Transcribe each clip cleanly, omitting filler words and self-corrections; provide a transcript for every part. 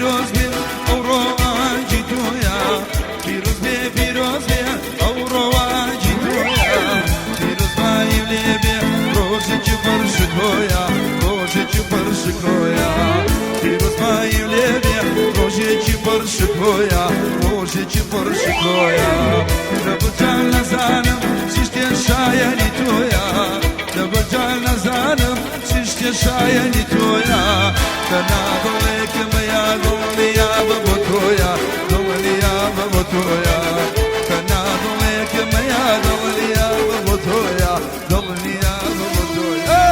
پیرۆز بێ ئەوڕۆ ئاهەنگی تۆیە، پیرۆز بێ پیرۆز بێ ئەوڕۆ ئاهەنگی تۆیە، پیرۆزباییم لێ بێ ڕۆژێکی پڕ شکۆیە، ڕۆژێکی پڕ شکۆیە، پیرۆزباییم لێ بێ ڕۆژێکی پڕ شکۆیە، ڕۆژێکی پڕ شکۆیە. دەبجان نەزانم چ شتێ شایەنی تۆیە، دەبجان نەزانم چ شتێ شایەنی تۆیە، تەنها دڵێکم هەیە دڵنیابە بۆ تۆیە، دڵنیابە بۆ تۆیە، تەنها دڵێکم هەیە دڵنیابە بۆ تۆیە، دڵنیابە بۆ تۆیە.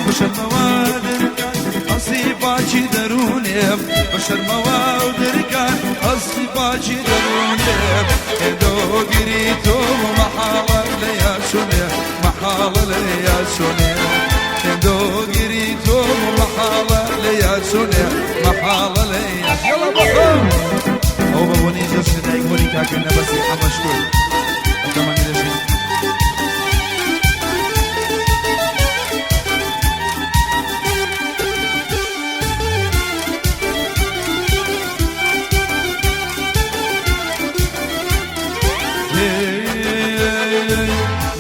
بەشەرمەوە دەرکان هەستی پاکی دەروونێم، بەشەرمەوە دەرکان هەستی پاکی دەروونێم، هێندۆگیری تۆ مەحاڵە لە یاچۆنێ، مەحاڵە لە یاچۆنێ، هێندۆگیری تۆ مەحاڵە لە یاچۆنێ، مەحاڵە لە یاچۆنێ. ئەو بە بۆنەی جەژنە دایک بۆنی کاکە نەبەزی حەمەشکۆی ئەتەمەنی دەژین.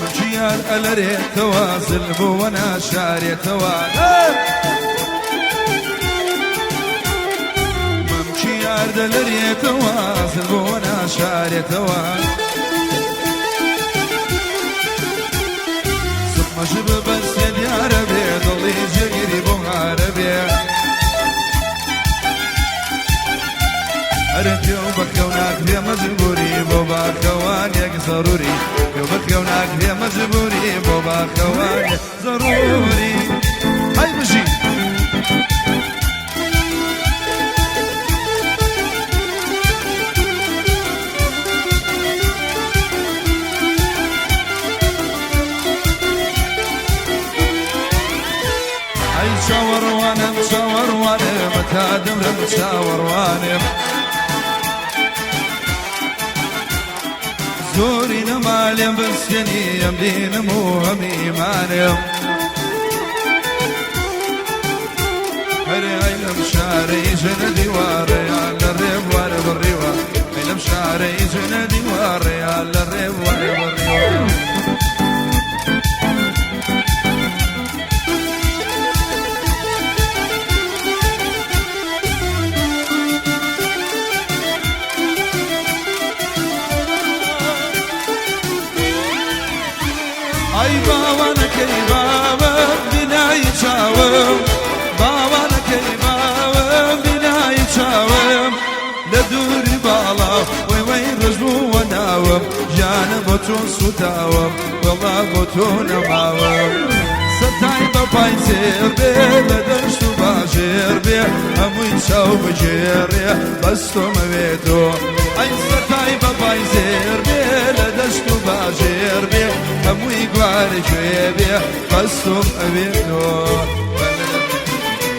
مەمکیار ئەلەرێتەوە زل بووە ناشارێتەوە، مەمکیار دەلەرێتەوە زل بووە ناشارێتەوە، سمەش ببەستێ دیارە بێ دڵی جێگیری بۆ هارە بێ، ئەرە پێ و بەخێو ناکرێ مەجبوری بۆ باخەوانێک زەروری، پێ و بەخێو ناکرێ مەجبوری بۆ باخەوانێک زەروری. هەی بژی. ئەی چاوەڕوانم چاوەڕوانم تا دەمرم چاوەڕوانم، زۆری نەمالێم بسێنی ئەم دینم و هەمیمانم، هەرێ ئەی لەم شارەی ژنە دیوارەیان لە ڕێبوارە بڕیوە، ئەی لەم شارەی ژنە دیوارەیان لە ڕێبوارە بڕیوە. ئەی باوانەکەی باوەم بینایی چاوم، باوانەکەی باوەم بینایی چاوم، لە دووری باڵا وەی وەی ڕژ بووە ناوم، ژیانم بۆ تۆ سوتاوم وەڵا بۆ تۆ نەماوم، سەتای بە پای زێر بێ لە دەشت و باژێر بێ هەمووی چاو بگێڕێ بەس تۆمەوێتۆ، ئەی سەتای بە پای زێر بێ لە دەشت و باژێر بێ هەمووی گوارە گوێ بێ بەس تۆم ئەوێتۆ.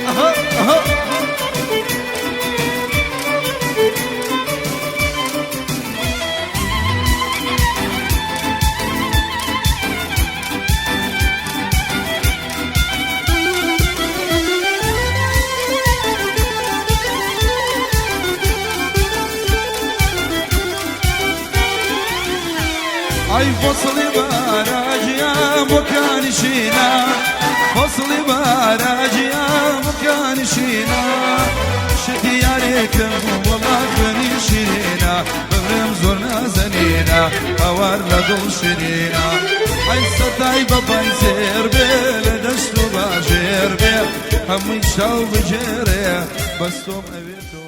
ئەها ئەها. ئەی فەسڵی بارا بۆکانی شینا، فەسڵی بارا بۆکانی شینا، شتی یارێکم وەڵا خوێنی شیرینە، بمرم زۆر نازەنینە هاوار لە دڵ شیرینە، ئەی سەتای بە پای زێر بێ لە دەشت و باژێر بێ هەمووی چاو بگێرێ بەس تۆم ئەوێتۆ.